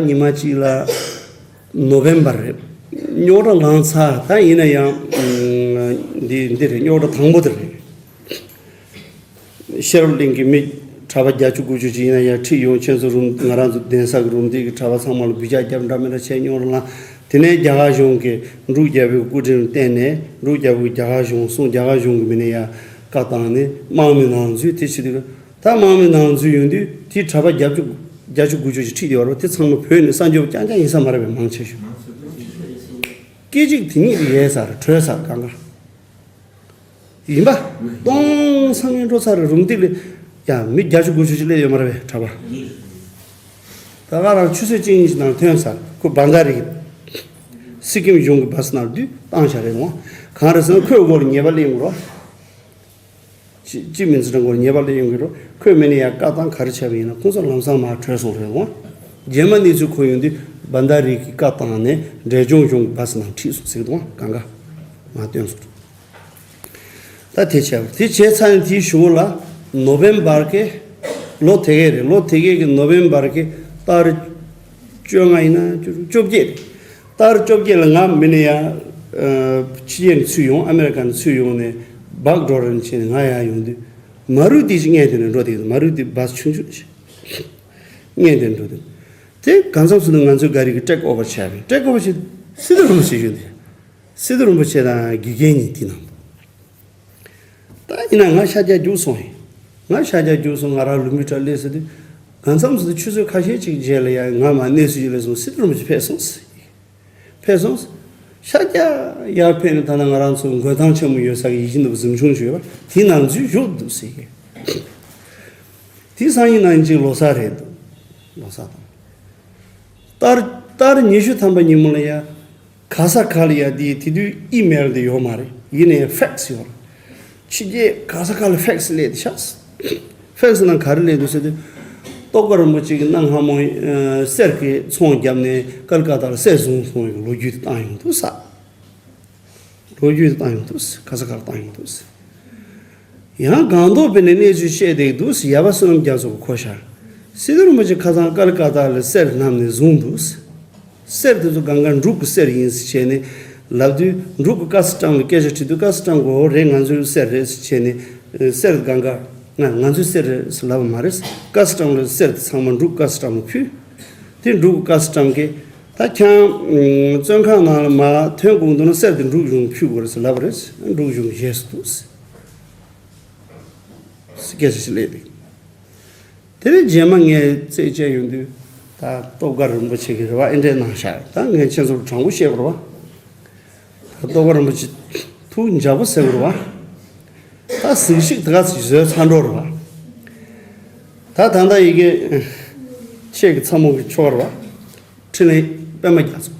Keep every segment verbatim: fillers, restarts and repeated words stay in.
ཉི་མ་གཅིག་ལ་ནོ་བེམ་བར་རེད། རྙོག་དྲ་ལངས་ཚར། ད་ཡིན་ན་ཡང་འདི་འདི་རེད། རྙོག་དྲ་དང་པོ་དེ་རེད། ཤེས་རབ་གླིང་གི་མི་གྲྭ་པ་བརྒྱད་ཅུ་དགུ་བཅུ་ཅིག་ཡིན་ན་ཡང་ཁྲིད་ཡོང་། ཁྱེད་ཚོ་རུམ་ང་རང་ཚོ་གདན་ས་གི་རུམ་དེ་གི་གྲྭ་པ་ཚང་མ་ལ་འབུད་རྒྱག་རྒྱབ་འདྲ་མི་འདྲ་བྱས། རྙོག་དྲ་ལངས། དེ་ནས་རྒྱ་གར་གཞུང་གིས་འབྲུག་རྒྱལ་པོའི་སྐུ་དྲིན་བརྟེན་ནས། འབྲུག་རྒྱལ་པོས་རྒྱ་གར་གཞུང་གསུངས། རྒྱ་གར་གཞུང་གིས་མི་ནས་ཡ་བཀའ་བཏང་ནས་དམག་མི་ནང་འཛུལ། དེ་བྱེད་དུས་ད་དམག་མི་ནང་འཛུལ་ཡོང་དུས་དེའི་གྲྭ་པ་བརྒྱད་ཅུ་བརྒྱད་ཅུ་དགུ་བཅུ་ཞིག་ཁྲིད་དེ་བར་བ་དེ་ཚང་མ་བོད་ནས་གསར་འབྱོར་རྐྱང་རྐྱང་ཡིན་ས་མ་རེད་པས། མང་ཆེ་ཤོས་སྐད་ཅིག་དེ་ཉིད་ཡལ་ཚར། གྲོལ་ཚར། གང་ག་ཡིན་པ། སྟོང་སང་ངན་འགྲོ་ཚར་རེད། རུམ་སྟེགས་ལ་ཡང་མི་བརྒྱད་ཅུ་དགུ་བཅུ་ཞིག་སླེབས་ཡོད་མ་རེད་པས། གྲྭ་པ། ད་ག་རང་ཆུ་ཚོད་གཅིག་གཉིས་ཤིག་ནང་ཐོན་ཚར། ཁོ་བྷན་དྷ་རི་སི་ཀིམ་གཞུང་གི་བ་སི་ནང་བསྡུས་བཏང་བཞག་རེད་འོང་། གང་རེད་ཟེར་ན་ཁོའི་མགོ་ལ་ཉེས་པ་སླེབས་ཡོང་གི་རེད། ཅི་ཅི་མིན་ཚེ་འདྲ་མགོ་ལ་ཉེས་པ་སླེབས་ཡོང་གི་རེད། ཁོས་མི་ནས་ཡ་བཀའ་བཏང་ག་རེ་བྱས་པ་ཡིན་ན་ཁོང་ཚོ་ལམ་སང་མར་བྲོས་སོང་རེད་འོང་། རྗེས་མ་གནས་ཚུལ་གོ་ཡོང་དུས་བྷན་དྷ་རི་གི་བཀའ་བཏང་ནས་འབྲས་ལྗོངས་གཞུང་གི་བ་སི་ནང་ཁྲིད་སོང་ཟེར་གི་འདུག་གང་ག་མར་བཏོན་སོང་། ད་དེ་བྱས་པ་དེ་བྱས་ཚར་ནས་དེའི་གཞུག་ལ་ནོ་བེམ་བར་གི་ལོ་དེ་གའི་རེད། ལོ་དེ་གའི་གི་ནོ་བེམ་བར་གི་ཏ་རིག་བཅོ་ལྔ་ཡིན་ན་བཅོ་བརྒྱད་རེད། ཏ་རིག་བཅོ་བརྒྱད་ལ་ང་མི་ནས་ཡ་ཕྱི་རྒྱལ་ནས་ཚུར་ཡོང་། ཨ་མེ་རི་ཀ་ནས་ཚུར་ཡོང་ནས་བག་འགྲོ་རན་བྱས་ནས་ང་ཡར་ཡོང་དུས་མ་རུ་ཏི་ཞིག་སྔོན་དེ་ནས་འགྲོ་དེ། མ་རུ་ཏི་བ་སི་ཆུང་ཆུང་ཞིག་སྔོན་དེ་ནས་འགྲོ་དུས་དེ་གང་འཚམ་སོང་ན་ང་ཚོའི་ག་རི་གི་ཊེག་ཨོ་བར་བྱས་པས། ཊེག་ཨོ་བར་བྱས་སི་ཏུ་རིན་པོ་ཆེ་ཡོད་དེ། སི་ཏུ་རིན་པོ་ཆེ་དང་དགེ་རྒན་གཉིས་དེ་ནང་། ད་ཡིན་ན་ང་ཤར་རྒྱག་རྒྱུགས་སོང་ཡིན། ང་ཤར་རྒྱག་རྒྱུགས་སོང་། ང་རང་ལུས་མི་གྲྭ་སླེབས་ཟེར་དུས་གང་འཚམ་ཟེར་དུས་ཆུ་ཚོད་ཁ་ཤས་ཅིག་རྗེས་ལ་ཡང་ང་མར་གནས་ཚུལ་ཞིག་སླེབས་སོང་། སི་ཏུ་རིན་པོ་ཆེ་ཕེབས་སོང་ཟེར། ཕེབས་སོང་། ཤར་རྒྱག་ཡར་ཕེབས་ནས་ད་ལྟ་ང་རང་ཚོ་མགོན་ཐང་ཆེན་མོ་ཡོད་ས་གི་ཡིད་བཞིན་ནོར་བུ་གཟིམ་ཆུང་ཞིག་ཡོད་པ་དེའི་ནང་འཛུལ་བཞུགས་འདུག་ཟེར་གི། དེ་སང་ཉིན་གནངས་ཉིན་གཅིག་ལོ་གསར་རེད་འདུག་ལོ་གསར་དང་། ཏར་ཏར་ཉི་ཤུ་ཐམ་པ་ཉིན་མོ་ལ་ཡ། ག་ས་ག་ལ་ཡ་དེ་དེ་དུས་ཨི་མེལ་དེ་ཡོད་མ་རེད། ཡིན་ནའི་ཕེག་སི་ཡོད་རེད། ཕྱི་རྒྱལ་ག་ས་ག་ལ་ཕེག་སི་སླེབས་ཏེ་ཤག་ཕེག་སི་ནང་ག་རེ་སླེབས་འདུག་ཟེར་དུས། ཏོག་དཀར་རིན་པོ་ཆེ་གིས་གནའ་སྔ་མོ་གསེར་གྱི་ཚོང་བརྒྱབ་ནས་ཀལ་ཀ་ཏ་ལ་གསེར་བཟུང་སོང་བའི་ལོ་རྒྱུས་དེ་བཏང་ཡོང་འདུག་ས། ལོ་རྒྱུས་བཏང་ཡོང་འདུག་ག་ས་གར་བཏང་ཡོང་འདུག་ཡང་སྒང་ཏོག་པའི་ནས་གནས་ཚུལ་བཤད་བསྡད་འདུག་ཡ་པ་བསོད་ནམས་རྒྱ་མཚོ་གིས་གོ་ཤག་སི་ཏུ་རིན་པོ་ཆེ་ཁ་སང་ཀལ་ཀ་ཏ་ལ་གསེར་བསྣམས་ནས་བཟུང་འདུག་གསེར་དེ་ཚོ་སྒང་ག་འབྲུག་གི་གསེར་ཡིན་ཟེར་བྱས་ནས་ལབ་དུས། འབྲུག་གི་ཀ་སི་ཊམ་ལ་སྐད་ཆ་དྲིས་དུས། ཀ་སི་ཊམ་གིས་འོ་རེད། ང་ཚོའི་གསེར་རེད་ཟེར་བྱས་ནས་གསེར་སྒང་ག་ང་ང་ཚོའི་གསེར་རེད་ཟེར་ལབ་པ་མ་རེད། ཀ་སི་ཊམ་ལ་གསེར་དེ་ཚང་མ་འབྲུག་ཀ་སི་ཊམ་ལ་ཕུལ། དེ་འབྲུག་ཀ་སི་ཊམ་གིས་ད་ཁྱེད་རང་བཙོན་ཁང་ནང་ལ་མར་ཐོན་དགོས་འདུག་ན་གསེར་དེ་འབྲུག་གཞུང་ཕུལ་དགོས་རེད་ཟེར་ལབ་པ་རེད། འབྲུག་གཞུང་བཞེས་སུ་འདུག་ཟེར་སྐད་ཆ་ཞིག་སླེབས་པས། དེ་ནས་རྗེས་མ་ངས་རྩད་བཅད་ཡོང་དུས་ད་སྟོབས་དཀར་རིན་པོ་ཆེ་གིས་རེད་པ། ཨེ་འདྲས་གནང་ཤག་ད་ངས་ཁྱེད་ཚོར་དྲང་པོ་བཤད་དགོས་རེད་པ། ད་སྟོབས་དཀར་རིན་པོ་ཆེ་ཐུགས་འཇགས་པོ་ཟེར་དགོས་རེད་པ། ད་གཟིགས་ཤིག་དེ་ག་ཚོད་བཟོས་ཚར་འགྲོ་རེད་པ། ད་ད་ལྟ་ཡི་གེ་ཁྱེད་ཀྱི་ཚ་མོ་གི་ཆོག་རེད་པ། འཕྲིན་ལས་པད་མ་རྒྱ་མཚོ།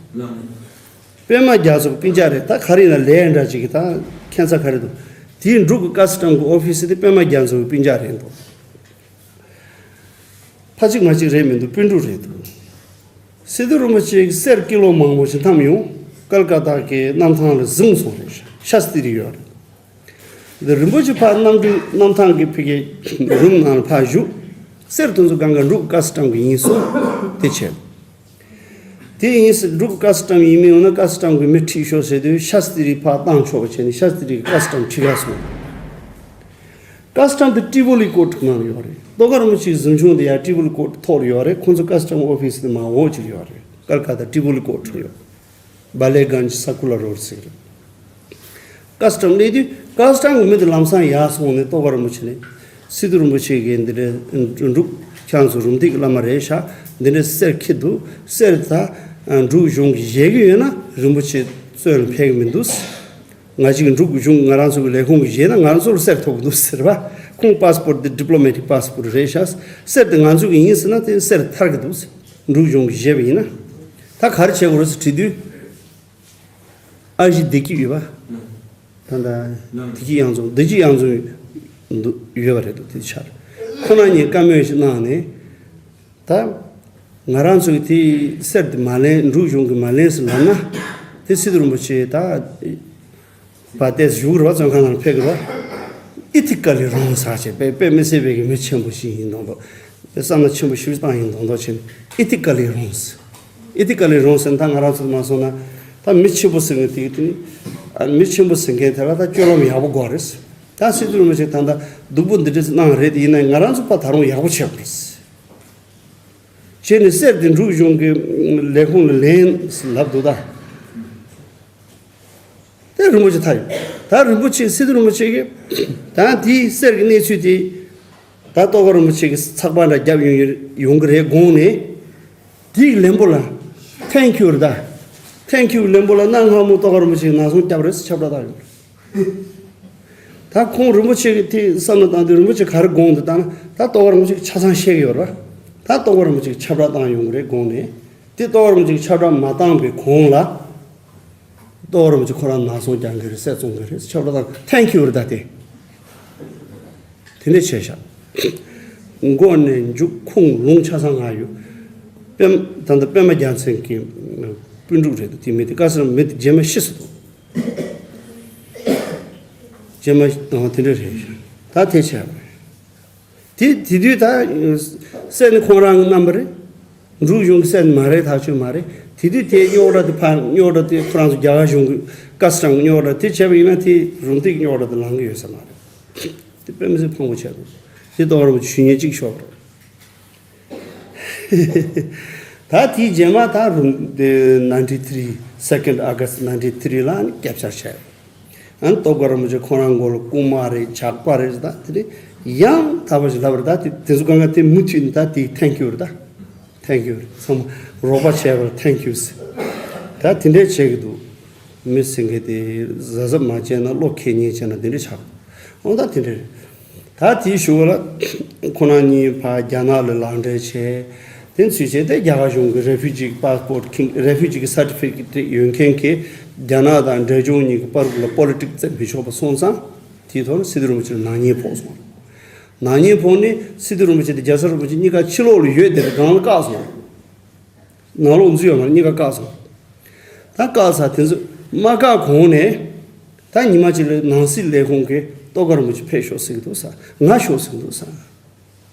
པད་མ་རྒྱ་མཚོ་གི་སྤུན་ཀྱག་རེད། ད་ག་རེ་ཡིན་ན་ལས་འདྲ་ཅིག་གི་ད་ཁྱད་མཚར་ག་རེ་འདུག་དེའི་འབྲུག་གི་ཀ་སི་ཊམ་གི་ཨོ་ཕི་སི་དེ་པད་མ་རྒྱ་མཚོ་གི་སྤུན་ཀྱག་རེད་འདུག་ཕ་གཅིག་མ་གཅིག་རེད་མི་འདུག་སྤུན་ཕྲུག་རེད་འདུག་སི་ཏུ་རིན་པོ་ཆེ་གིས་གསེར་ཀི་ལོ་མང་པོ་ཞིག་བསྣམས་ཡོང་། ཀལ་ཀ་ཏ་གི་གནམ་ཐང་ལ་བཟུང་སོང་རེད། ཤ་སྟི་རི་ཡོད་རེད། འདི་རིན་པོ་ཆེ་ཕར་གནམ་གྲུ་གནམ་ཐང་གི་ཕ་གི་རུམ་ནང་ལ་ཕར་བཞུགས། གསེར་དེ་ཚོ་སྒང་ག་འབྲུག་ཀ་སི་ཊམ་གི་ཡིན་གསུངས། དེ་བྱས། དེ་ཡིན་ཟེར། འབྲུག་ཀ་སི་ཊམ་ཡིན་མིན་ཡོང་ན་ཀ་སི་ཊམ་གི་མི་ཁྲིད་ཤོག་ཟེར་དུས་ཤ་སྟི་རི་ཕར་བཏང་ཆོག་པ་བྱས་ནས་ཤ་སྟི་རི་གི་ཀ་སི་ཊམ་ཁྲིད་ག་སོང་། ཀ་སི་ཊམ་དེ་ཏྲི་པོ་ལི་ཀོར་ཊི་ནང་ཡོད་རེད། ཏོག་དཀར་རིན་པོ་ཆེའི་གཟིམ་ཆུང་དེ་ཡང་ཏྲི་པོ་ལི་ཀོར་ཊི་ཐོག་ལ་ཡོད་རེད། ཁོང་ཚོ་ཀ་སི་ཊམ་ཨོ་ཕི་སི་དེ་མར་འོག་ཅིག་ལ་ཡོད་རེད། ཀལ་ཀ་ཏ་ཏྲི་པོ་ལི་ཀོར་ཊི་ཡོད། བ་ལེ་གན་ཇི་ས་ཀུ་ལ་རོ་ཌི་ཟེར་གི་རེད། ཀ་སི་ཊམ་སླེབས་དུས་ཀ་སི་ཊམ་གི་མི་དེ་ལམ་སང་ཡར་སོང་ནས་ཏོག་དཀར་རིན་པོ་ཆེ་ནས། སི་ཏུ་རིན་པོ་ཆེ་གིས་འདི་འདྲའི་འབྲུག་ཁྱེད་ཚོ་རུམ་བཏེག་གི་བླ་མ་རེད་ཤག་འདི་འདྲའི་གསེར་འཁྱེར་འདུག་གསེར་ད་འབྲུག་གཞུང་གིས་བཞེས་ཀྱི་ཡོད་ན་རིན་པོ་ཆེ་བཙོན་ལ་ཕེབས་ཀྱི་མི་འདུག་ང་གཅིག་འབྲུག་གཞུང་ང་རང་ཚོ་གི་ལས་ཁུངས་ཀྱིས་བཞེས་ན་ང་རང་ཚོ་ལ་གསེར་ཐོབ་ཀྱི་འདུག་ཟེར་བ། ཁོང་པ་སི་པོར་ཊི་འདི་ཌི་པི་ལོ་མེ་ཊིག་པ་སི་པོར་ཊི་རེད་ཤག་གསེར་དེ་ང་ཚོ་གི་ཡིན་ཟེར་ན་དེ་གསེར་ཐར་གྱི་འདུག་འབྲུག་གཞུང་གིས་བཞེས་པ་ཡིན་ན། ད་ག་རེ་བྱེད་དགོས་རེད་ཟེར་དྲིས་དུས། ཨ་ཞེ་བདེ་སྐྱིད་ཡོད་པ། ད་ལྟ་བདེ་སྐྱིད་གཡང་འཛོམས། བདེ་སྐྱིད་གཡང་འཛོམས་འདུག་ཡོད་པ་རེད་འདུག་དེ་ཆར་ཁོ་རང་གཉིས་བཀའ་མོལ་ཞིག་གནང་ནས། ད་ང་རང་ཚོས་དེ་གསེར་དེ་མ་ལེན། འབྲུག་གཞུང་གིས་མ་ལེན་ཟེར་ལབ་ན། དེ་སི་ཏུ་རིན་པོ་ཆེ་ད་བ་ཏེས་བཞུགས་རེད་པ། བཙོན་ཁང་ནང་ཕེབས་ཀྱི་རེད་པ། ཨི་ཐི་ཀ་ལི་རོང་ཟེར་བྱས། དཔེ་དཔེ་མི་སྲིད་པའི་གི་མི་ཆེན་པོ་ཞིག་ཡིན་མདོག་མདོག་བསམ་བློ་ཆེན་པོ་ཞིག་བཏང་ཡིན་མདོག་མདོག་བྱས་ནས་ཨི་ཐི་ཀ་ལི་རོང་ཟེར། ཨི་ཐི་ཀ་ལི་རུང་ཟེར་ན་ད་ང་རང་ཚོ་མ་སོང་ན་ད་མི་ཆེན་པོ་ཟེར་མཁན་དེ་གི་དེ་ནི་ཨ་མི་ཆེན་པོ་ཟེར་མཁན་དེ་ལ་ད་སྤྱོད་ལམ་ཡག་པོ་དགོས་རེད། ད་སི་ཏུ་རིན་པོ་ཆེ་ད་ལྟ་སྡུག་པོ་འདི་འདྲ་གནང་རེད་དེ་ཡིན་ན་ང་རང་ཚོ་ཕར་ད་རུང་ཡག་པོ་བྱེད་དགོས་རེད། བྱས་ནས་གསེར་དེ་འབྲུག་གཞུང་གི་ལས་ཁུངས་ལ་ལེན་ལབ་འདུག་ད། དེ་རིན་པོ་ཆེ་ཐག་ཡོད། ད་རིན་པོ་ཆེ་སི་ཏུ་རིན་པོ་ཆེ་གིས་ད་དེའི་གསེར་གྱི་གནས་ཚུལ་དེ་ད་ཏོག་དཀར་རིན་པོ་ཆེ་གིས་ཚགས་པར་འདྲ་བརྒྱབ་ཡོང་ཡོང་གི་རེད་དགོངས་ནས། དེའི་ལན་པོ་ལ་Thank you་རེད་ད། Thank you་ལན་པོ་ལ་གནའ་སྔ་མོ་ཏོག་དཀར་རིན་པོ་ཆེ་གིས་ནང་སྲུང་བརྒྱབ་རེད་ཟེར་ཁྱབ་བསྒྲགས་བཏང་ཡོང་གི་རེད། ད་ཁོང་རིན་པོ་ཆེ་གིས་དེ་བསམ་བློ་བཏང་དུས་རིན་པོ་ཆེ་ག་རེ་དགོངས་འདུག་ལྟ་ན་ད་ཏོག་དཀར་རིན་པོ་ཆེ་གིས་ཆ་ཚང་ཤེས་ཀྱི་ཡོད་རེད་པ། ད་ཏོག་དཀར་རིན་པོ་ཆེ་གིས་ཁྱབ་བསྒྲགས་བཏང་ཡོང་གི་རེད་དགོངས་ནས། དེ་ཏོག་དཀར་རིན་པོ་ཆེ་གིས་ཁྱབ་བསྒྲགས་མ་བཏང་པའི་གོང་ལ། ཏོག་དཀར་རིན་པོ་ཆེ་ཁོ་རང་ནང་སྲུང་རྒྱག་གི་རེད་གསེར་བཙོང་གི་རེད་ཟེར་ཁྱབ་བསྒྲགས་བཏང་། Thank you་རེད་ད་དེ། དེ་འདྲ་བྱས་ཤག་མགོ་ནས་མཇུག་ཁུངས་ལུང་ཆ་ཚང་ང་ཡོད། པད་ད་ལྟ་པད་མ་རྒྱལ་མཚན་གྱི་སྤུན་ཕྲུག་རེད་འདུག་དེ་མི་དེ་དཀར་སེར་མི་དེ་རྗེས་མ་ཤི་སོང་འདུག་རྗེས་མ་ཨ་དེ་འདྲ་རེད་ཤག་ད་དེ་བྱས་པ་རེད། དེ་དེ་དུས་ད་སྲས་ནི་ཁོང་རང་གི་རྣམ་པ་རེད། འབྲུག་གཞུང་གི་སྲས་ནི་མ་རེད་ཐག་ཆོད་མ་རེད། དེ་དུས་དེ་རྙོག་དྲ་དེ་ཕར་རྙོག་དྲ་དེ་ཁོ་རང་ཚོ་རྒྱ་གར་གཞུང་གི་བཀའ་སྲིད་ཁང་གི་རྙོག་དྲ་དེ་བྱས་པ་ཡིན་ན་དེ་རུམ་བཏེག་རྙོག་དྲ་དེ་ལང་གི་ཡོད་ས་མ་རེད། དེ་དཔེ་མི་སྲིད་ཕངས་པོ་ཆགས་འདུག་དེ་ཏོག་དཀར་རིན་པོ་ཆེ་ཞུ་མཁན་གཅིག་ཤོག་རེད། ད་དེའི་རྗེས་མ་ད་རུམ་དེ་ninety three second August ninety three་ལ་ནི་སྐད་ཆ་བཤད། ཨ་ནི་ཏོག་དཀར་རིན་པོ་ཆེ་ཁོ་རང་མགོ་ལ་རྐུན་མ་རེད་ཇག་པ་རེད་ཟེར། ད་དེ་རིང་ཡང་དག་པ་ཞིག་ལབ་རེད། ད་དེ་དེ་ཚོ་གང་ག་དེ་མུ་མཐུད་ནས་ད་དེ་Thank you་རེད་ད། Thank you་རེད། ཚང་མ་རོགས་པ་བྱས་པར་Thank you་ཟེར། ད་དེ་འདྲས་བྱེད་ཀྱི་འདུག་མི་ཟེར་མཁན་དེ་གཟབ་གཟབ་མ་བྱས་ན་བློ་ཁེལ་ཉེན་བྱས་ན་དེ་འདྲས་ཆགས་འདུག་འོ་ད་དེ་འདྲས་རེད། ད་དེའི་གཞུག་ལ་ཁོ་རང་གཉིས་ཕར་རྒྱ་ནག་ལ་ལག་འབྲེལ་བྱས། དེ་ཚུད་བྱས་ཏེ་རྒྱ་གར་གཞུང་གི་refugee passport་ཁེངས་refugee་གི་certificate་ཡོད་མཁན་གྱི་རྒྱ་ནག་དང་འབྲས་ལྗོངས་གཉིས་ཀྱི་བར་ལ་པོ་ལི་ཊིག་རྩེད་མི་ཆོག་པ་སོང་ཙང་། དེའི་ཐོག་ལ་སི་ཏུ་རིན་པོ་ཆེ་ལ་ནག་ཉེས་ཕོག་སོང་། ནག་ཉེས་ཕོག་ནས་སི་ཏུ་རིན་པོ་ཆེ་དང་རྒྱལ་ཚབ་རིན་པོ་ཆེ་གཉིས་ཀ་ཕྱི་ལོགས་ལ་ཡོད་བསྡད་པའི་སྒང་ལ་བཀག་སོང་། ནང་ལོགས་འཛུལ་ཡོད་མ་རེད། གཉིས་ཀ་བཀག་སོང་། ད་བཀག་ས་དེ་ཚོ་མ་བཀག་གོང་ནས་ད་ཉི་མ་གཅིག་ལ་ནང་སྲིད་ལས་ཁུངས་ཀྱིས་ཏོག་དཀར་རིན་པོ་ཆེ་ཕེབས་ཤོག་ཟེར་གྱི་འདུག་ས། ང་ཤོག་ཟེར་གྱི་འདུག་ས།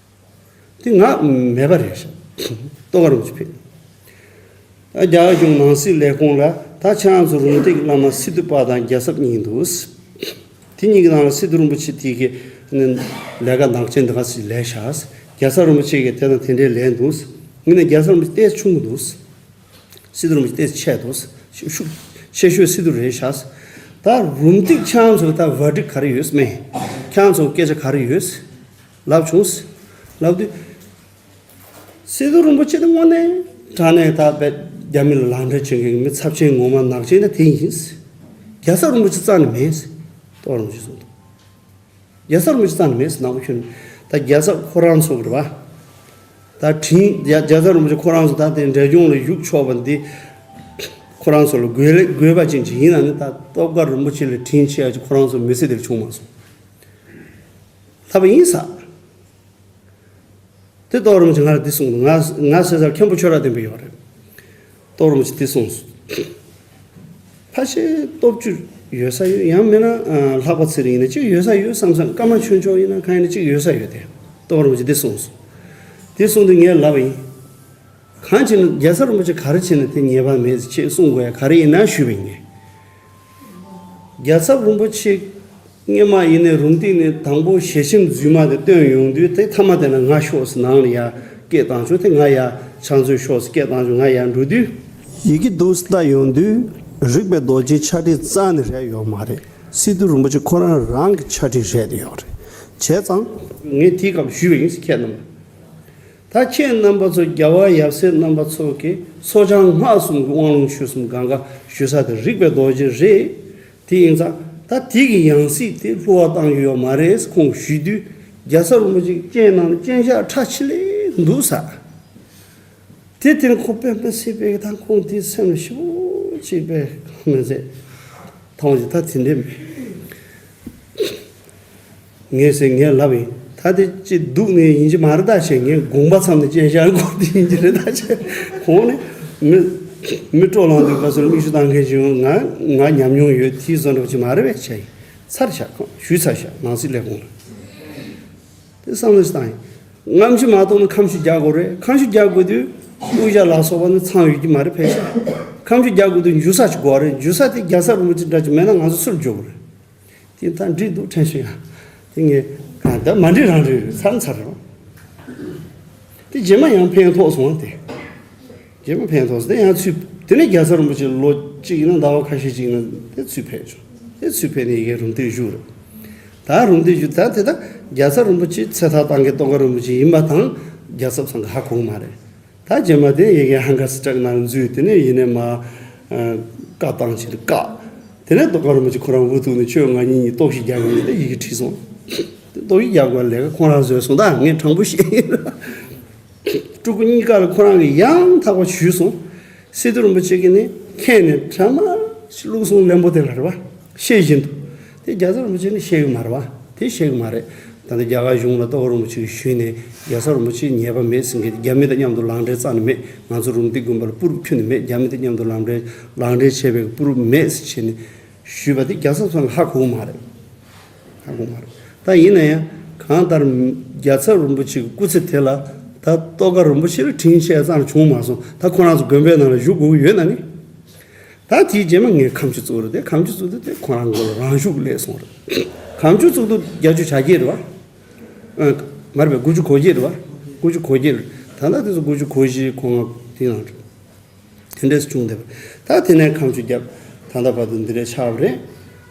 དེ་ང་མེད་པ་རེད་ཤག་ཏོག་དཀར་རིན་པོ་ཆེ་ཕེབས། ད་རྒྱ་གར་གཞུང་ནང་སྲིད་ལས་ཁུངས་ལ་ད་ཁྱེད་རང་ཚོ་རུམ་བཏེག་བླ་མ་སི་ཏུ་པ་དང་རྒྱལ་ཚབ་གཉིས་འདུག་དེ་གཉིས་ཀྱི་ནང་ལ་སི་ཏུ་རིན་པོ་ཆེ་དེ་གི་ནི་ལས་ཀ་ནག་ཅན་འདི་ག་ཞིག་ལས་ཤག་རྒྱལ་ཚབ་རིན་པོ་ཆེ་གིས་དེ་དང་དེ་འདྲའི་ལས་འདུག་ངས་ནི་རྒྱལ་ཚབ་རིན་པོ་ཆེ་ཏོག་ཙམ་ཆུང་གི་འདུག་སི་ཏུ་རིན་པོ་ཆེ་ཏོག་ཙམ་ཆེ་འདུག་ཤུགས་ཆེ་ཤོས་སི་ཏུ་རེད་ཤག་ད་རུམ་བཏེག་ཁྱེད་རང་ཚོ་ད་verdict་ག་རེ་ཡོད་མེད། ཁྱེད་རང་ཚོ་སྐད་ཆ་ག་རེ་ཡོད་ལབ་བྱུང་། ལབ་དུས། སི་ཏུ་རིན་པོ་ཆེ་དེ་དངོས་གནས་དྲང་གནས་ད་དཔེ་རྒྱ་མི་ལ་ལག་འབྲེལ་བྱེད་མཁན་གྱི་མི་ཚབས་ཆེན་ངོ་མ་ནག་ཅན་ད་དེ་ཡིན། རྒྱལ་ཚབ་རིན་པོ་ཆེ་རྩ་ནས་མེད། ཏོག་རིན་པོ་ཆེ་གསུངས་འདུག་རྒྱལ་ཚབ་རིན་པོ་ཆེ་རྩ་ནས་མེད་ཟེར་ནག་པོ་ཁྱོད་ནི་ད་རྒྱལ་ཚབ་ཁོ་རང་ཚོ་རེད་པ། ད་དྲིན་རྒྱ་རྒྱལ་ཚབ་རིན་པོ་ཆེ་ཁོ་རང་ཚོ་ད་དེ་འབྲས་ལྗོངས་ལ་བཞུགས་ཆོག་པ་འདི་ཁོ་རང་ཚོ་ལ་དགོས་ལེ་དགོས་པ་ཅན་ཅིག་ཡིན་ན་ནི་ད་ཏོག་དཀར་རིན་པོ་ཆེ་ལ་དྲིན་ཆེ་ཡ་ཅིག་ཁོ་རང་ཚོ་མི་ཚེ་འདིར་བྱུང་མ་སོང་། ལྷག་པ་ཡིན་ས། དེ་ཏོག་རིན་པོ་ཆེ་ང་ལ་འདི་གསུངས་འདུག་ང་ང་ཟེར་ས་མཁན་པོ་ཆོས་གྲགས་བསྟན་པའི་ཡོད་རེད། ཏོག་རིན་པོ་ཆེ་འདི་གསུངས་སོང་། ཕལ་ཆེར་སྟོབས་བཅུ་ཡོད་ས་ཡོད། ཡང་མིན་ན་ཨ་ལྷག་པ་ཚེ་རིང་ཡིན་ན་གཅིག་ཡོད་ས་ཡོད་བསམ་བསམ། ཀརྨ་ཆོས་མཆོག་ཡིན་ན་གང་ཡིན་ན་གཅིག་ཡོད་ས་ཡོད་དེ། ཏོག་རིན་པོ་ཆེ་འདི་གསུངས་སོང་། འདི་གསུངས་དུས་ངས་ལབ་པ་ཡིན། གང་བྱས་ན་རྒྱལ་ཚབ་རིན་པོ་ཆེ་ག་རེ་བྱས་ན་དེ་ཉེས་པ་མེད་ཅེས་གསུང་དགོས་ཡ་ག་རེ་ཡིན་ན་ཞུས་པ་ཡིན། རྒྱལ་ཚབ་རིན་པོ་ཆེ་སྔོན་མ་ཡིན་ནའི་རུམ་བཏེག་ནས་དང་པོ་ཞལ་ཆེམས་རྫུན་མ་དེ་བཏོན་ཡོང་དུས་དེ་མཐའ་མ་དེ་ན་ང་ཤོག་ཟེར་ནང་ལ་ཡར་སྐད་བཏང་བྱུང་། དེ་ང་ཡར་ཕྱག་མཛོད་ཤོག་ཟེར་སྐད་བཏང་བྱུང་། ང་ཡར་འགྲོ་དུས། ཡི་གེ་འདུག་ལྟ་ཡོང་དུས་རིག་པའི་རྡོ་རྗེའི་ཕྱག་བྲིས་རྩ་ནས་རེད་ཡོད་མ་རེད། སི་ཏུ་རིན་པོ་ཆེ་ཁོ་རང་རང་གི་ཕྱག་བྲིས་རེད་ཡོད་རེད། བྱས་ཙང་། ངས་དེའི་སྐབས་ཞུས་པ་ཡིན་ཟེར། ཁྱེད་རྣམས་ད་ཁྱེད་རྣམ་པ་ཚོ་རྒྱལ་བ་ཡབ་སྲས་རྣམ་པ་ཚོ་གིས་མཚོ་བྱང་སྔགས་གསུམ་གྱི་དབང་ལུང་ཆོས་གསུམ་གང་ག་ཞུ་ས་དེ་རིག་པའི་རྡོ་རྗེ་རེད། དེ་ཡིན་ཙང་ད་དེ་གི་ཡང་སྲིད་དེ་བསླུ་བ་བཏང་རྒྱུ་ཡོད་མ་རེད་ཁོང་ཞུས་དུས། རྒྱལ་ཚབ་རིན་པོ་ཆེ་གི་སྤྱན་ནང་ལ་སྤྱན་ཆབ་ཁྲ་ཆིལ་ལེ་འདུག་ས། དེ་དེ་ནི་ཁོ་དཔེ་མི་སྲིད་པའི་ད་ཁོང་དེ་སེམས་ལ་ཞེ་པོ་ཅིག་པའི་མི་ཚེ་ཐོང་ཅིག་ད་དེ་འདྲས་མེད། ངས་ཟེར་ངས་ལབ་ཡིན། ད་དེ་ཅི་སྡུག་ནས་ཡིན་གྱི་མ་རེད་ད་བྱས། ངས་དགོངས་པ་ཚང་ནས་སྤྱན་ཤར་འགོག་དེ་ཡིན་གྱི་རེད་ད་བྱས། ཁོང་ནི་མི་མི་སྤྲོ་ལངས་དུས་སྐབས་སུ་མིག་ཆུ་བཏང་མཁན་ཞིག་ཡོང་། ང་ང་ཉམས་མྱོང་ཡོད་དེའི་བཟོ་འདྲ་བ་ཅིག་མ་རེད་པས་བྱས་ཡིན། ཚར་བཞག་ཁོང་ཞུས་ཚར་བཞག་ནང་སྲིད་ལས་ཁུངས་ལ། དེ་བསམ་བློ་ཞིག་བཏང་ཡིན། རྔམ་ཤིང་མ་གཏོང་ན་ཁམ་ཤིང་རྒྱག་དགོས་རེད། ཁམ་ཤིང་རྒྱག་དགོས་དུས་ དབུ་ཞྭ་ལ་སོགས་པ་ནི་ཚང་ཡོད་ཀྱི་མ་རེད། ཕལ་ཆེར་ཁ་མཆུ་རྒྱག་དགོས་དུས་འཇུ་ས་ཅིག་དགོས་རེད། འཇུ་ས་དེ་རྒྱལ་ཚབ་རིན་པོ་ཆེ་འདྲ་ཅིག་མེད་ན་ང་ཚོ་སུར་འཇུ་དགོས་རེད། དེ་ད་འགྲིག་འདུག་དྲན་བྱུང་ཡ། དེ་ངས་གང་ལྟར་མ་འགྲིག་རང་རེད། ཚར་ཚར་རེད། དེ་རྗེས་མ་ཡང་ཕན་ཐོགས་སོང་། དེ་རྗེས་མ་ཕན་ཐོགས་སོང་། དེ་ཡང་ཚུད། དེ་ནས་རྒྱལ་ཚབ་རིན་པོ་ཆེ་ལོ་གཅིག་ཡིན་ན་ཟླ་བ་ཁ་ཤས་ཅིག་ན་དེ་ཚུར་ཕེབས་བྱུང་། དེ་ཚུར་ཕེབས་ནས་ཡ་གི་རུམ་བཏེག་བཞུགས་རེད། ད་རུམ་བཏེག་བཞུགས། ད་དེ་ད་རྒྱལ་ཚབ་རིན་པོ་ཆེ་ཚེ་ཐར་བཏང་མཁན་ཏོག་དཀར་རིན་པོ་ཆེ་ཡིན་པ་དང་རྒྱལ་ཚབ་ཚང་གི་ཧ་གོ་གི་མ་རེད། ད་རྗེས་མ་དེ་ཡ་གི་ཧང་ག་སི་ཊག་ནང་འཛུལ། དེ་ནས་ཡིན་ནས་མ་བཀའ་བཏང་བྱས་ཏེ་བཀག་དེ་ནས་ཏོག་དཀར་རིན་པོ་ཆེ་ཁོ་རང་འུ་ཐུག་ནས་ཁྱོད་ང་གཉིས་གཉིས་ལྟོགས་ཤིག་རྒྱག་ཡོང་དེ་ཡི་གེ་བྲིས་སོང་། དེ་ལྟོགས་ཤིག་རྒྱག་དགོས་ལས་ཀ་ཁོ་རང་བཟོས་སོང་། ད་ངས་དྲང་པོ་བཤད་ཡིན། སྤྲུལ་སྐུ་གཉིས་ཀ་ལ་ཁོ་རང་གིས་ཡང་དག་པ་ཞུས་སོང་། སི་ཏུ་རིན་པོ་ཆེ་གིས་ནི་མཁྱེན་ནས་གྲ་མ་ཞིག་བླུགས་སོང་། བློན་པོ་དེ་ལ་རེད་པ། ཤེས་བཞིན་དུ། དེ་རྒྱལ་ཚབ་རིན་པོ་ཆེ་ནི་ཤེས་ཀྱི་མ་རེད་པ། དེ་ཤེས་ཀྱི་མ་རེད། ད་ལྟ་རྒྱ་གར་གཞུང་ལ་ཏོག་དཀར་རིན་པོ་ཆེ་གིས་ཞུས་ནས་རྒྱལ་ཚབ་རིན་པོ་ཆེ་ཉེས་པ་མེད་ཟེར་མཁན་དེ་རྒྱ་མི་དང་མཉམ་དུ་ལག་འབྲེལ་རྩ་ནས་མེད། ང་ཚོ་རུམ་བཏེག་དགོན་པ་ལ་སྤུ་རུབ་ཁྱོན་ནས་མེད། རྒྱ་མི་དང་མཉམ་དུ་ལག་འབྲེལ་ལག་འབྲེལ་བྱས་པའི་སྤུ་རུབ་མེད་ཟེར་བྱས་ནས་ཞུས་པ་དེ་རྒྱལ་ཚབ་ཚང་གིས་ཧ་གོ་གི་མ་རེད། ཧ་གོ་མ་རེད། ད་ཡིན་ན་ཡང་གང་ལྟར་རྒྱལ་ཚབ་རིན་པོ་ཆེ་གི་སྐུ་ཚེ་དེ་ལ་ད་ཏོག་དཀར་རིན་པོ་ཆེ་ལ་དྲིན་ཆེ་ཙམ་བྱུང་མ་སོང་། ད་ཁོ་རང་ཚོ་དགོན་པའི་ནང་ལ་བཞུགས་དགོས་ཀྱི་ཡོད་ན་ནི། ད་དེའི་རྗེས་མ་ངས་ཁ་མཆུ་བཙུགས་རེད། དེ་ཁ་མཆུ་བཙུགས་དུས་དེ་ཁོ་རང་མགོ་ལ་རང་ཤུགས་སླེབས་སོང་རེད། ཁ་མཆུ་བཙུགས་དུས་བརྒྱད་ཅུ་གྱ་བརྒྱད་རེད་པ། ཨ། མ་རེད་པས། དགུ་བཅུ་གོ་བརྒྱད་རེད་པ། དགུ་བཅུ་གོ་བརྒྱད་རེད། ད་ལྟ་དེ་ཚོ་དགུ་བཅུ་གོ་བཞི་གོ་ལྔ་དེ་ནང་རེད། དེ་འདྲས་བྱུང་བསྡད་པ། ད་དེ་ནས་ཁ་མཆུ་བརྒྱབ། ད་ལྟ་བར་དུ་འདི་འདྲས་ཆགས་པ་རེད།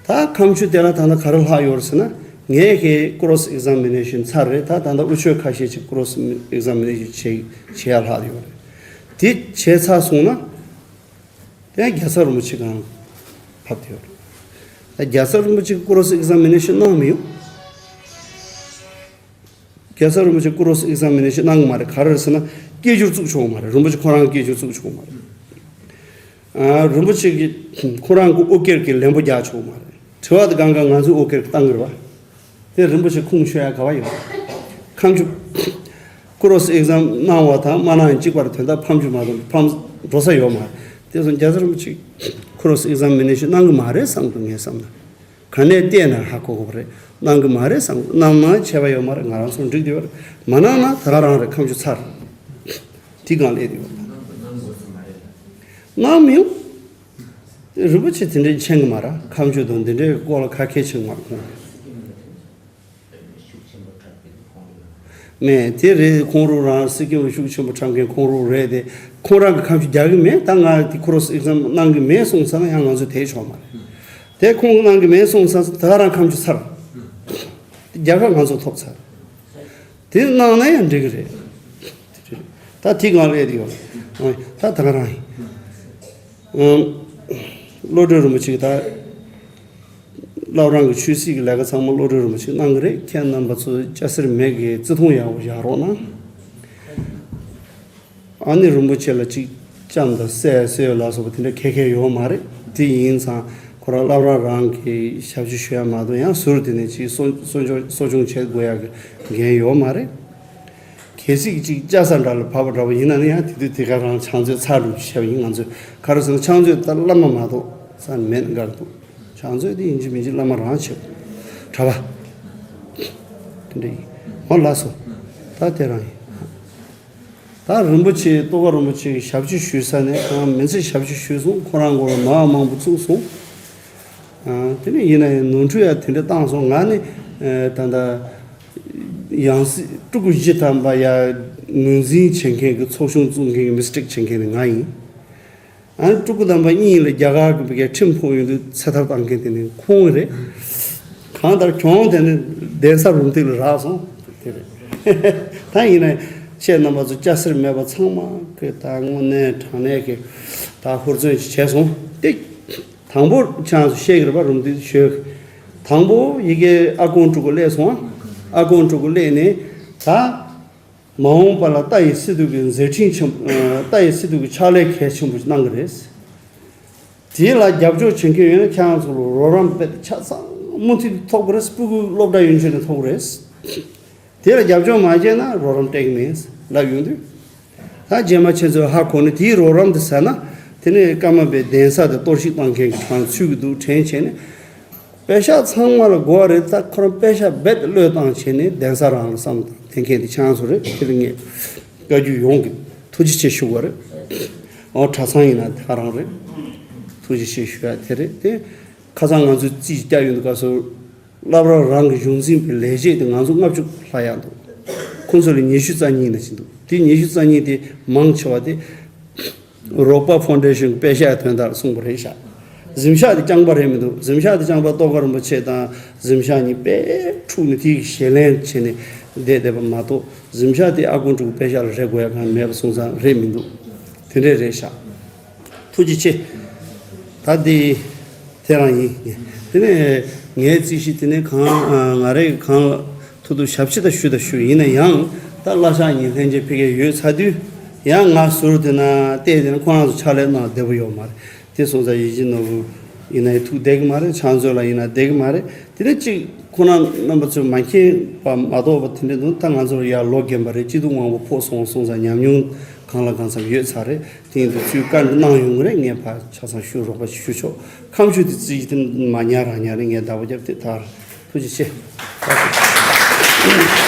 ད་ཁ་མཆུ་དེ་ལ་ད་ལྟ་ག་རེ་ལྷག་ཡོད་རེད་ཟེར་ན། ངས་ཀྱི་ཀོ་རོ་སི་ཨེག་ཛ་མི་ནེ་ཤན་ཚར་རེད། ད་ད་ལྟ་དབུ་ཆོས་ཁ་ཤས་ཅིག་ཀོ་རོ་སི་ཨེག་ཛ་མི་ནེ་ཤན་བྱེད་བྱེད་ཡ་ལྷག་ཡོད་རེད། དེ་བྱས་ཚར་སོང་ན། དེ་རྒྱལ་ཚབ་རིན་པོ་ཆེ་སྒང་ཕབ་བསྡད་ཡོད་རེད། ད་རྒྱལ་ཚབ་རིན་པོ་ཆེ་ཀོ་རོ་སི་ཨེག་ཛ་མི་ནེ་ཤན་གནང་མི་ཡོང་། རྒྱལ་ཚབ་རིན་པོ་ཆེ་ཀོ་རོ་སི་ཨེག་ཛ་མི་ནེ་ཤན་གནང་གི་མ་རེད། ག་རེ་རེད་ཟེར་ན་སྐད་སྒྱུར་བཙུགས་ཆོག་གི་མ་རེད། རིན་པོ་ཆེ་ཁོ་རང་སྐད་སྒྱུར་བཙུགས་ཆོག་གི་མ་རེད། ཨ། རིན་པོ་ཆེ་གིས་ཁོ་རང་གི་ཨོ་ཀེར་གྱི་ལན་པོ་རྒྱག་ཆོག་གི་མ་རེད། དྲི་བ་དེ་སྒང་ག་ང་ཚོས་ཨོ་ཀེར་གྱི་བཏང་གི་རེད་པ། དེ་རིན་པོ་ཆེ་ཁུངས་འཁྱོལ་ཡ་ག་པར་ཡོད། ཁ་མཆུ་ཀོ་རོ་སི་ཨེག་ཛམ་གནང་བ་དང་མ་གནང་ཡང་གཅིག་པ་རེད། དོན་དག་ཕམ་རྒྱུ་མ་གཏོགས་ཕམ་འགྲོ་ས་ཡོད་མ་རེད། དེ་སོང་རྒྱལ་ཚབ་རིན་པོ་ཆེ་ཀོ་རོ་སི་ཨེག་ཛམ་མི་ནེ་ཤན་གནང་གི་མ་རེད་བསམ་འདུག་ངས་བསམ་ན། ག་ནས་བལྟས་ན་ཧ་གོ་གི་རེད། གནང་གི་མ་རེད་བསམ། གནང་ན་ཁྱད་པར་ཡོད་མ་རེད། ང་རང་ཚོ་འགྲིག་བསྡད་ཡོད་རེད། མ་གནང་ན་ད་ག་རང་རེད། ཁ་མཆུ་ཚར། དེ་སྒང་སླེབས་བསྡད་ཡོད་རེད། གནང་མི་ཡོང་། རིན་པོ་ཆེ་དེ་འདྲའི་མཁྱེན་གི་མ་རེད། ཁ་མཆུ་དང་འདི་འདྲའི་སྐོར་ལ་ཁ་མཁས་ཆེ་གི་མ་རེད་ཁོང་། མེད་དེ་རེད། ཁོང་རང་རང་སྲིད་སྐྱོང་ལ་ཤུགས་ཆེན་པོ་འཁྲབ་མཁན་ཁོང་རང་རེད་དེ། ཁོང་རང་གི་ཁ་མཆུ་རྒྱག་གི་མེད། ད་ང་དེ་ཁོ་རང་ཨེག་ཛམ་གནང་གི་མེད་གསུངས་ཚར་ན་ཡང་ང་ཚོ་དེ་ཆོག་མ་རེད། དེ་ཁོང་གནང་གི་མེད་གསུངས་ཚར། ད་རང་ཁ་མཆུ་ཚར། རྒྱལ་ཁ་ང་ཚོ་ཐོབ་ཚར། དེ་གནང་ན་ཡང་འགྲིག་གི་རེད། ད་དེ་གང་ལས་དེ་ཡོད། ད་ད་ག་རང་ཡིན། ཨང་། བློ་གྲོས་རིན་པོ་ཆེ་གིས་ད་བླ་བྲང་གི་ཆོས་སྲིད་ཀྱི་ལས་ཀ་ཚང་མ་བློ་གྲོས་རིན་པོ་ཆེ་གིས་གནང་གི་རེད། ཁྱེད་རྣམ་པ་ཚོ་སྐྱ་སེར་མི་གི་བརྩི་མཐོང་ཡག་པོ་བཞག་རོགས་གནང་། ཨ་ནི་རིན་པོ་ཆེ་ལ་ཅིག་ལྕམ་དང་སྲས་སྲས་ལ་སོགས་པ་དེ་འདྲ་ག་གེ་ཡོད་མ་རེད། དེ་ཡིན་ཙང་ཁོ་རང་བླ་བྲང་རང་གི་ཞབས་ཕྱི་ཞུ་ཡ་མ་གཏོགས་ཡང་ཟུར་དེ་ནས་ཅིག་གསོ་གསོ་སྐྱོང་གསོ་སྐྱོང་བྱེད་དགོས་ཡ་གི་འགན་ཡོད་མ་རེད། གལ་སྲིད་ཅིག་ལྕགས་ཟམ་འདྲ་ལ་བབས་པ་འདྲ་བོ་ཡིན་ན་ནི་ཡང་དེ་དུས་དེ་ག་རང་ཕྱག་མཛོད་ཚར་འགྲོ་བྱས་པ་ཡིན། ང་ཚོས་ག་རེ་ཟེར་ན་ཕྱག་མཛོད་ད་བླ་མ་མ་གཏོགས་ས་མེད་འགའ་རེ་འདུག་ཕྱག་མཛོད་དེ་ཡིན་གཅིག་མིན་གཅིག་བླ་མ་རང་བྱེད་དགོས། གྲྭ་པ། དེ་འདྲ་ཡིན། འོ་ལགས་སོ། ད་དེ་རང་ཡིན། ད་རིན་པོ་ཆེ་ཏོག་དཀར་རིན་པོ་ཆེ་གི་ཞབས་ཕྱི་ཞུས་ས་ནས་ཁོ་རང་མི་ཚེ་ཞབས་ཕྱི་ཞུས་སོང་། ཁོ་རང་མགོ་ལ་ནོར་བ་མང་པོ་བཙུགས་སོང་། ཨ། དེ་ནས་ཡིན་ན་ཡང་ནོར་འཁྲུལ་ཡང་དེ་འདྲ་བཏང་སོང་། ང་ནི་ཨ་ད་ལྟ་ཡང་སྲིད་སྤྲུལ་སྐུ་བཞི་ཐམ་པ་ཡ་ངོས་འཛིན་བྱེད་མཁན་གྱི་ཚོགས་ཆུང་བཙུགས་མཁན་གྱི་མི་སི་ཊེག་བྱེད་མཁན་ནི་ང་ཡིན། ཨ་ནི་སྤྲུལ་སྐུ་དམ་པ་གཉིས་ལ་རྒྱ་གར་གྱི་ཁྲིམས་ཕོག་ཡོང་དུས་ཚེ་ཐར་བཏང་མཁན་དེ་ནི་ཁོང་རེད། གང་ལྟར་གྱོང་དེ་ནི་གདན་ས་རུམ་བཏེག་ལ་རག་སོང་། དེ་རེད། ད་ཡིན་ན་ཁྱེད་རྣམ་པ་ཚོ་སྐྱ་སེར་མེད་པ་ཚང་མ་གི་ད་དངོས་གནས་དྲང་གནས་ཀྱི་ད་ཧུར་བརྩོན་ཅིག་བྱས་སོང་། དེ་དང་པོ་ཁྱེད་རང་ཚོ་ཤེས་ཀྱི་རེད་པ། རུམ་བཏེག་ཞོལ་དང་པོ་ཡ་གི་ཨ་ཀོང་སྤྲུལ་སྐུ་སླེབས་སོང་། ཨ་ཀོང་སྤྲུལ་སྐུ་སླེབས་ནས་ད། མ་འོངས་པ་ལ་ལྟ་བའི་སི་ཏུ་གི་མཛད་འཕྲིན་ཆེན། ལྟ་བའི་སི་ཏུ་གི་ཕྱག་ལས་གལ་ཆེན་པོ་ཞིག་གནང་གི་རེད། དེ་ལ་རྒྱབ་སྐྱོར་བྱེད་མཁན་ཡོད་ན་ཁྱེད་རང་ཚོ་ལ་རོགས་རམ་དཔེ་ཆ་ཚང་མུ་མཐུད་ཐོབ་ཀྱི་རེད། སྤུ་གུ་སློབ་གྲྭ་ཡོད་མཁན་ནས་ཐོབ་ཀྱི་རེད། དེ་ལ་རྒྱབ་སྐྱོར་མ་བྱས་ན་རོགས་རམ་སྤྲད་ཀྱི་མེད་ལབ་ཡོང་དུས། ད་རྗེས་མ་ཁྱེད་ཚོས་ཧ་གོ་ནས་དེའི་རོགས་རམ་དེ་ཟ་ན། དེ་ནས་ཀརྨ་པའི་གདན་ས་དེ་གཏོར་བཤིག་བཏང་མཁན་གྱི་གྲས་ཚུད་ཀྱི་འདུག་དྲན་བྱས་ནས། པེ་ཤག་ཚང་མ་ལ་དགོས་པ་རེད། ད་ཁོ་རང་པེ་ཤག་རྦད་བློས་བཏང་བྱས་ནས་གདན་ས་རང་ལ་བསམ་བཏང་དེ་མཁན་དེ་ཆང་སོ་རེད། དེ་ལ་ངས་བཀའ་བཀྱོན་ཡོང་གི་ ཐུགས་རྗེ་ཆེ་ཞུ་དགོས་རེད། ཨོ་གྲྭ་ཚང་ཡིན་ན་ད་རང་རེད། ཐུགས་རྗེ་ཆེ་ཞུ་ཡ་དེ་རེད་དེ། ཁ་སང་ང་ཚོས་རྩིས་བརྒྱབ་ཡོང་དུས་སྐབས་སུ་སློབ་གྲྭ་རང་གི་གཞུང་འཛིན་པའི་ལས་བྱེད་དེ་ང་ཚོ་ལྔ་བཅུ་ལྷག་ཡག་འདུག་ཁོང་ཚོ་ལ་ཉི་ཤུ་རྩ་གཉིས་ན་ཕྱིན་འདུག་དེ་ཉི་ཤུ་རྩ་གཉིས་དེ་མང་ཆེ་བ་དེ་རོགས་པ་ཕའུན་ཌེ་ཤན་གི་པེ་ཤག་དོན་དག་གསུངས་པ་རེད་ཤག་གཟིམ་ཤག་དེ་རྐྱང་པ་རེད་མི་འདུག་གཟིམ་ཤག་དེ་རྐྱང་པ་ཏོག་དཀར་རིན་པོ་ཆེ་དང་གཟིམ་ཤག་གཉིས་དཔེ་འཁྲུག་ནས་དེ་ཞལ་ལན་བྱས་ནས་བསྡད་བསྡད་པ་མ་གཏོགས། གཟིམ་ཤག་དེ་ཨ་ཁུ་འབྲུག་པེ་ཤག་ལ་རེ་དགོས་ཡ་གང་མེད་པ་སོང་ཙང་རེད་མི་འདུག་དེ་འདྲས་རེད་ཤག་ཐུགས་རྗེ་ཆེ། ད་འདི་དེ་རང་ཡིན། དེ་ནས་ངའི་རྩིས་གཞི་དེ་ནས་གང་ང་རེ་གང་ལ་ཐུག་ཐུག་ཞབས་ཕྱི་ད་ཞུ་ད་ཞུ་ཡིན་ན་ཡང་ད་བླ་ཤག་གཉིས་ལྷན་རྒྱས་ཕ་གིར་ཡོད་ཚར་དུས་ཡང་ང་ཟུར་དེ་ན་བལྟས་དེ་ན་ཁོ་རང་ཚོ་ཕྱག་ལས་གནང་བདེ་པོ་ཡོད་མ་རེད། དེ་སོང་ཙང་ཡིད་ཆེས་ནོར་བུ་ཡིན་ན་ཡང་ཐུག་བསྡད་ཀྱི་མ་རེད། ཕྱག་མཛོད་ལ་ཡིན་ན་བསྡད་ཀྱི་མ་རེད། དེ་ནས་གཅིག་ཁོ་རང་རྣམ་པ་ཚོས་མ་མཁྱེན་པ་མ་གཏོགས་པ་དེ་འདྲ་འདུག་ད་ང་ཚོར་ཡར་ལོ་རྒན་པ་རེད། སྐྱིད་སྡུག་མང་པོ་ཕོག་སོང་སོང་ཙང་ཉམས་མྱོང་གང་ལ་གང་འཚམ་ཡོད་ཚར་རེད། དེ་ཡིན་དུས་ཚུལ་བཀའ་འདྲི་གནང་ཡོང་གི་རེད། ངས་ཕར་ཆ་ཚང་ཞུ་རོགས་པ་ཞུ་ཆོག་ཁ་མཆུ་དེ་རྩིས་དེ་མ་ཉར་རང་ཉར་རེད། ངས་བདག་པོ་རྒྱབ་དེ་ཐར། ཐུགས་རྗེ་ཆེ།